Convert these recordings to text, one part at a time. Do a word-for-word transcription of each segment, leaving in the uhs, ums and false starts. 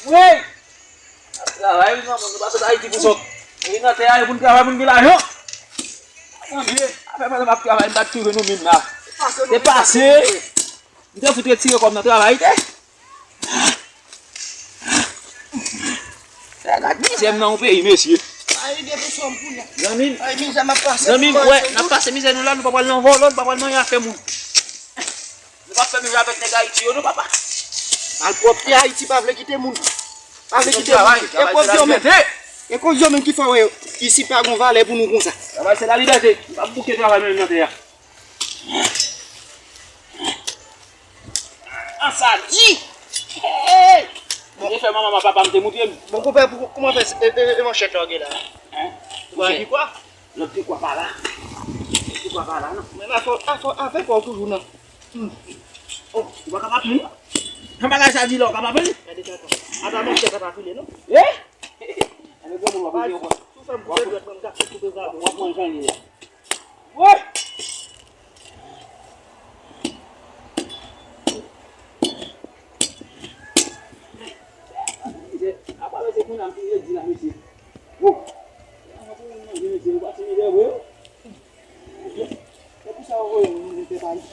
Wi! N ap travay, wi, manman, nou pa sot Ayiti pou sòt. Nou vin nan tè a, e pou n travay, pou n gen lajan. Tande, afè pandan m ap travay, m pa t twouve nou menm la. Se pase. M te fout retire kò m nan travay, te. Gad mizè m nan yon peyi, mesye. Zanmi m, zanmi m, wè, n ap pase mizè nou la, nou pa pral nan vòlò, nou pa pral nan afè moun. Nou p ap fè menm jan avèk nèg Ayiti yo, non, papa. Malpwòpte Ayiti pa vle kite moun. Pa vle kite moun. E koz yo menm. E koz yo menm ki fè wè isi pa gon valè pou nou konsa. Travay se lalibète. Nou p ap bouke travay menm nan tè a. An sa di! Hey! Mwen te fè manman papa m te moutre m. Bon, konpè, pou, kòman fè, e, e, e manchèt la w gen la? Hein? Ou pa di kwa? Lòt pikwa pa la. Lòt pikwa pa la, non. Men afè, afè, afè pa w toujou nan. Hmm. Oh, ou pa kapab pran? Nan bagay sa di la, ou kapab pran? Gade sa, atan. Atan, men chèf ap afile, non? Eh? Anben, granmoun, w ap pran. Tou fè m koupe dwèt mwen, m ka koupe dwèt mwen. W ap pran jan li ye. Woy! Apa mesye kounye a m fin redi la, mesye. Wouh! Mesye, nou pa timize vre. Se pou sa yo voye nou vin fè pale.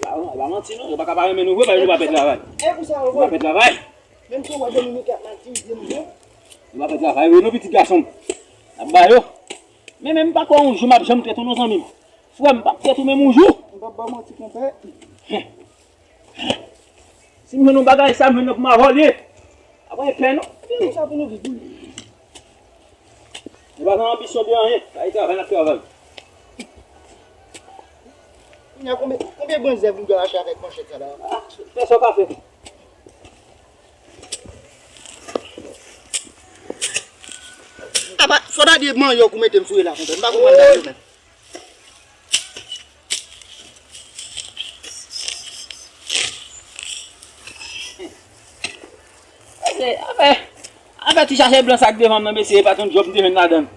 La, la, la manti non, yo pa ka pa renmen nou vre, paske nou pa fè travay. E pou sa yo voye. Nou pa fè travay. Menm si w wè Dominik ap maltirize nou vre. Nou pa fè travay vre, non, pitit gason m. N ap ba yo. Men, men m pa kwè yon jou m ap janm trèt ou non, zanmi m. Frè m, m p ap trèt ou menm yon jou. M p ap ba w manti, konpè. Si m jwenn yon bagay, sa m jwenn nan pou m a vòlye. Apa e pè non. Sa pou nou viv, wi. Nou pa gen anbisyon de anyen. Sa e travay n ap travay. Kounye a, konbyen, konbyen grenn zèb nou dwe rache avèk manchèt sa la? Ah, fè sa w ka fè. Apa, fò ta di manyòk ou mete m sou e la, konpè. M pa konprann bagay yo menm. Mesye, afè, afè ti chache blan sa k devan m nan, mesye, e pa t yon djòb m te jwenn ladan l.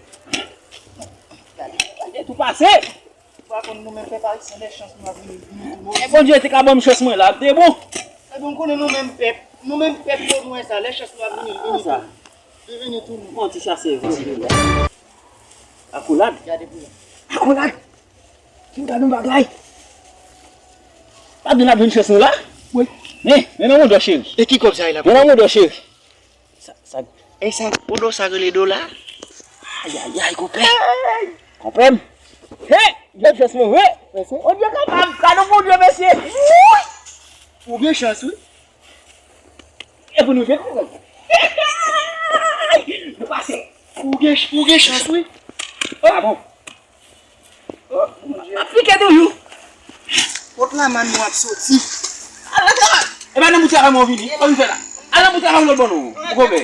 Gade, gade, tou pase. Ou pa konn nou menm pèp ayisyen, lè chans nou ap vini, vini tou. E Bondye te ka ban m chans mwen la, te bon. Ebyen, ou konnen nou menm pèp, nou menm pèp yo nou wè sa, lè chans nou ap vini, vini tou. Li vini tou nou. Bon, ti chase vre. Akolad. Gade pou la. Akolad. Fin gade yon bagay. Pa di n ap jwenn chans nou la. Wi. Men, men nan modo cheri. E ki kòb sa ye la? Men nan modo cheri. Sa, sa. E sa, ou do sa rele dola? Ayayay, konpè. Konpè m. Hey, gen chans mwen, wi. Mèsi. Bondye kapab, kado Bondye, mesye. Ou gen chans, wi. E pou nou jwe konpè. Nou pase. Ou gen, ou gen chans, wi. Ah bon. Oh, Bondye. Ap pike toujou. Kot lamann nou ap soti? Al nan travay. E pa nan bout travay mwen vini. Sa w vin fè la? Al nan bout travay lòt bò non, mon konpè.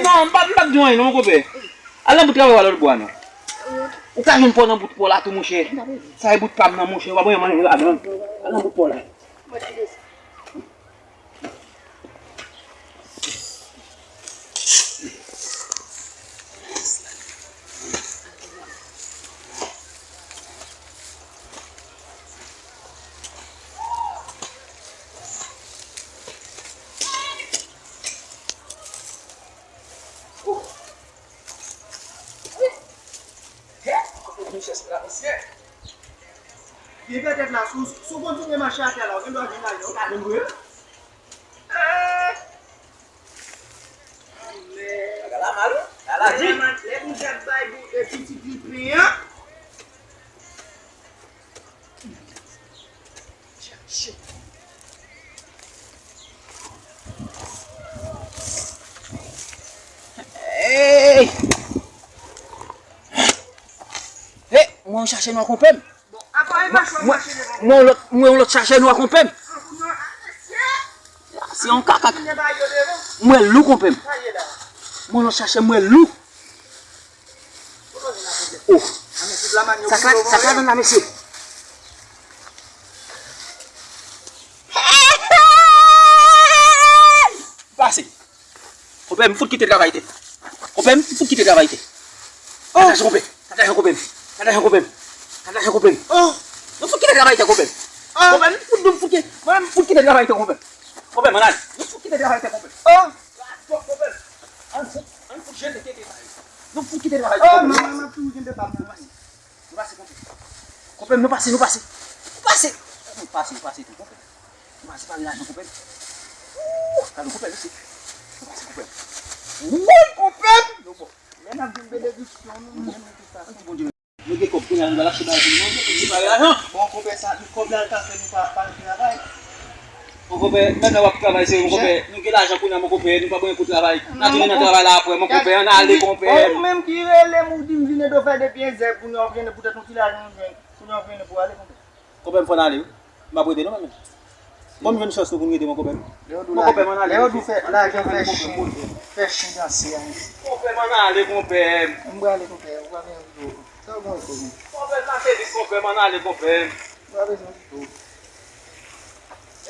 Non, m pa, m pa t di w anyen non, mon konpè. Al nan bout travay lòt bò a non. Ou ka jwenn pa w nan bout pa w la tou, monchè. Sa e bout pa m nan, monchè. W ap manje ladan l. Al nan bout pa w la. Gen petèt la, si w, si w kontinye mache atè la, ou gen dwa jwenn lajan, ou ka jwenn vre. Eh! Bagay la mal, wi. Bagay la di. Lè manzè ap bay pitit li pen an. Hey! Hey! Mwen chache nwa konpè m. Mwen, mwen, mwen yon lòt, mwen yon lòt chache nwa konpè m. Se yon kaka. Mwen lou konpè m. Mwen yon lòt chache mwen lou. Oh. Sa k la, sa k la nan la, mesye. Pase. Konpè, m fout kite travay tè. Konpè, m fout kite travay tè. Gad lajan konpè. Gad lajan konpè. Gad lajan konpè. Gad lajan konpè. Oh. M fout kite travay tè, konpè. Konpè, m fout, m fout kite, mwen, m fout kite travay tè, konpè. Konpè, m ann ale. Nou fout kite travay fè, konpè. Oh! Konpè, ann fout, ann fout jete tete sa yo. Nou fout kite travay fè, oh, konpè. Manman, m ap toujou kenbe pa m nan. Nou pase, konpè. Konpè, nou pase, nou pase. Nou pase. Nou pase, nou pase tou, konpè. Nou pase pa gen lajan, konpè. Ooh, gade, konpè, mesye. Nou pase, konpè. Woy, konpè. Nou bon. Lè n ap jwenn benediksyon, nou menm, nou tout fason. Ann di Bondye. Nou gen kòb, kounye a nou pral achte bagay pou nou manje, pou nou prepare lajan. Bon, konpè, sa, nou kòb la, l ka fè nou pa, pa al travay. Bon, konpè, menm lè w ap travay, se, bon, konpè, nou gen lajan kounye a, mon konpè, nou pa bezwen pou travay. N a tounen nan travay la apre, mon konpè, ann ale, konpè. Bon, ou menm ki rele m, ou di m vin ede w fè de pyè zèb, kounye a w vin ede poutèt yon ti lajan nou jwenn, kounye a w vin ede pou w ale, konpè. Konpè, m fò n ale, wi. M ap rete non, menm. Bon, m jwenn chans nou pou n rete, mon konpè. Mon konpè, m ann ale. Lè yo di w fè lajan fè chen, fè chen danse a. Konpè, m ann ale, konpè. M prale, konpè. Ou pa gen rido. Sa w gen rido, men? Konpè, m pase vit, konpè, m ann ale, konpè. Ou pa bezwen rido.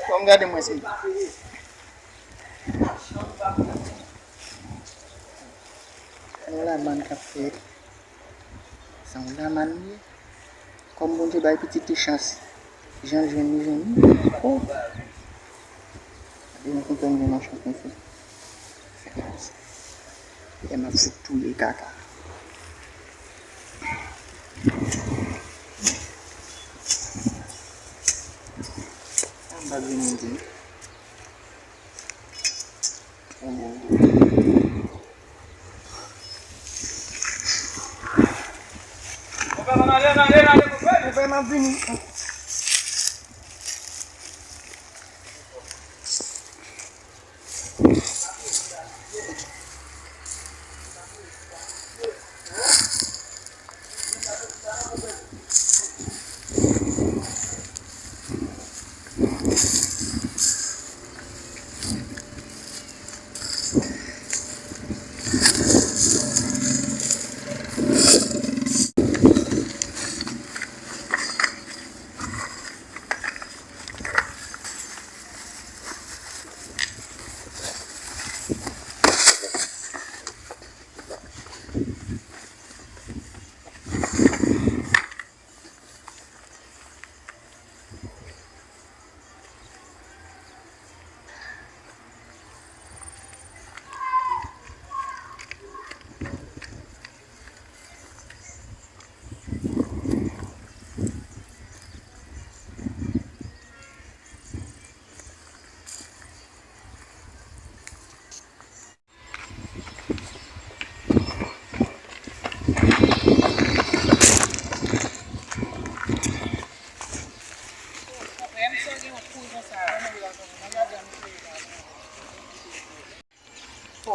Fò m gade mwen si. Yon lamann k ap fèt. Se yon lamann li ye. Kòm Bondye bay pitit li chans, jan l jwenn li, jwenn li. Oh! Gade yon konpè m jwenn yon chans, mesye. Fè kòmsi. Lè m ap fout touye kaka. Sa m pa vini di. Konpè, m ap vini.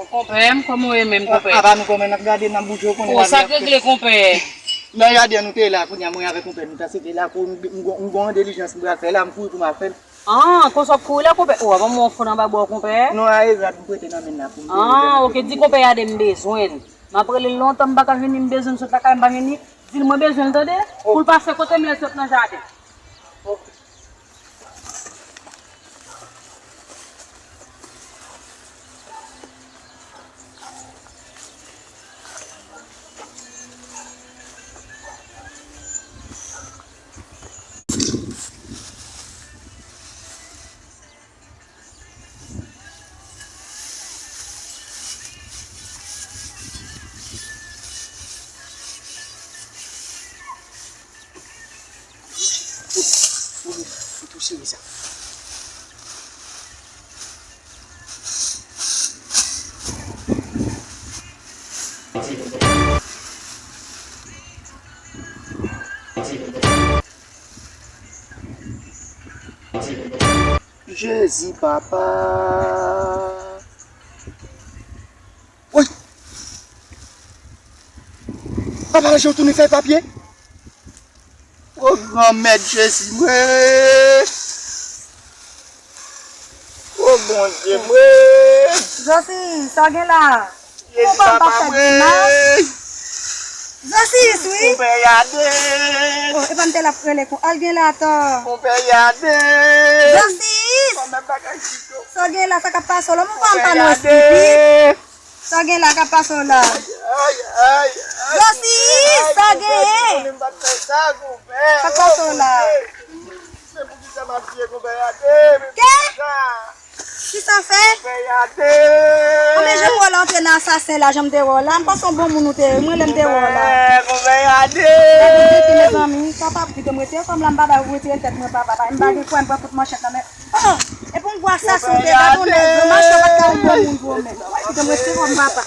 Konpè m, kòman w ye menm, konpè? Apa nou konpè n ap gade nan bouje w konnen. O, sa k regle, konpè? Nan jaden an nou te ye la, kounye a mwen avèk konpè nou ta sete la, kou m gon yon dilijans m pral fè la, m kouri pou m al fè l. An, konsa w ap kouri la, konpè? O, a ban mwen yon fon anba bra w, konpè. Non, a e rad m prete nan men l la pou m te. An, oke, di konpè Yade m bezwen l. M ap rele l lontan, m pa ka jwenn li, m bezwen l sot lakay, m pa jwenn li. Di l mwen bezwen l, tande? Pou l pase kote m ye, l sot nan jaden. Ou, ou, ou tou sere sa. Jezi papa. Woy! Papa Anjan tounen fèy papye. O Granmèt Jezi mwen. O Bondye mwen. Josi, sa w gen la? Jezi papa mwen. Josi, wi. Konpè Yade. O, e pa m te la prele kon al gen la atò. Konpè Yade. Josi. Kòmè bagay chito. Sa w gen la, sa k ap pase w la, m pa m pa nan espiti. Sa gen la k ap pase w la? Ay, ay, ay. Josi, sa genyen? Sa k ap pase w la? Kè? Asasen la, jan m te wè w la, m panse yon bon moun ou te ye, mwen lè m te wè w la. Konpè, konpè, gade. Gade tete, mezanmi, sa pa pou kite m retire kò m la, m pa bay ou retire tèt mwen, papa. M pa gen kwè, m pran kout manchèt nan men. Oh, epi m gwo asasen ou te ye, gade yon nèg, machè pa t ka yon bon moun pou ou menm. Kite m retire kò m, papa.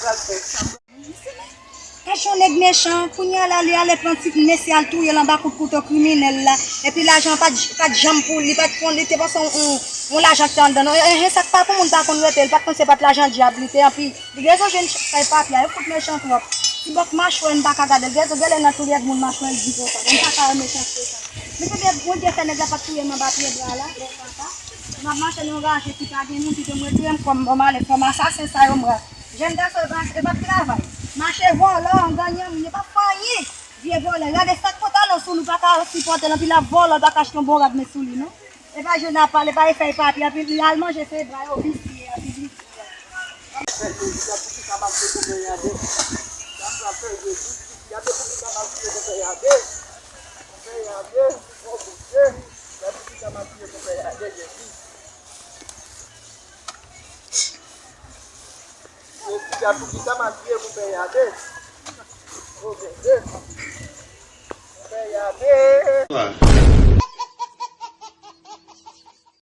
Kèchon nèg mechan, kounye a la, li ale pran ti mesye al touye l anba kout kouto kriminèl la. Epi lajan pa t, pa t janm pou li, li pa t konn, li te panse yon, yon, yon lajan ki te anndan non. E, e, sa k pa pou moun pa konn rete, li pa t konn se pa t lajan dyab li te, anpi li gen zòjè n fè papye a, yo fout mechan twòp. Ti bòk machwè n pa ka gade l, gen, gen lè nan touye moun machwè l di konsa, m pa ka wè mechanste sa. Mesye, Bondye fè nèg la pa t touye m anba pye bra la, bon papa. M ap mache nan yon raje ki pa gen moun, ki te mwen tire m kòm bon malè, kòm asasen sa yo m ra. Jèn gason yo pa, yo p ap travay. Mache vòlò, an ganyan moun, yo p ap fè anyen. Vye vòlò, gade sak pantalon sou li, ou pa ka sipòte l, anpi l ap vòlò, ou pa ka achte yon bon rad met sou li, non. E pa jèn ap pale, pa e fèy papye, anpi li al manje se bra yo, visye, anpi visye. Fè jodi a, poukisa m ap fè konpè Yade? Sa m pral fè jodi, gade poukisa m ap fè konpè Yade. Konpè Yade, o Bondye, gade poukisa m ap fè konpè Yade jodi. Jodi a, poukisa m ap fè konpè Yade? O Bondye, konpè Yade.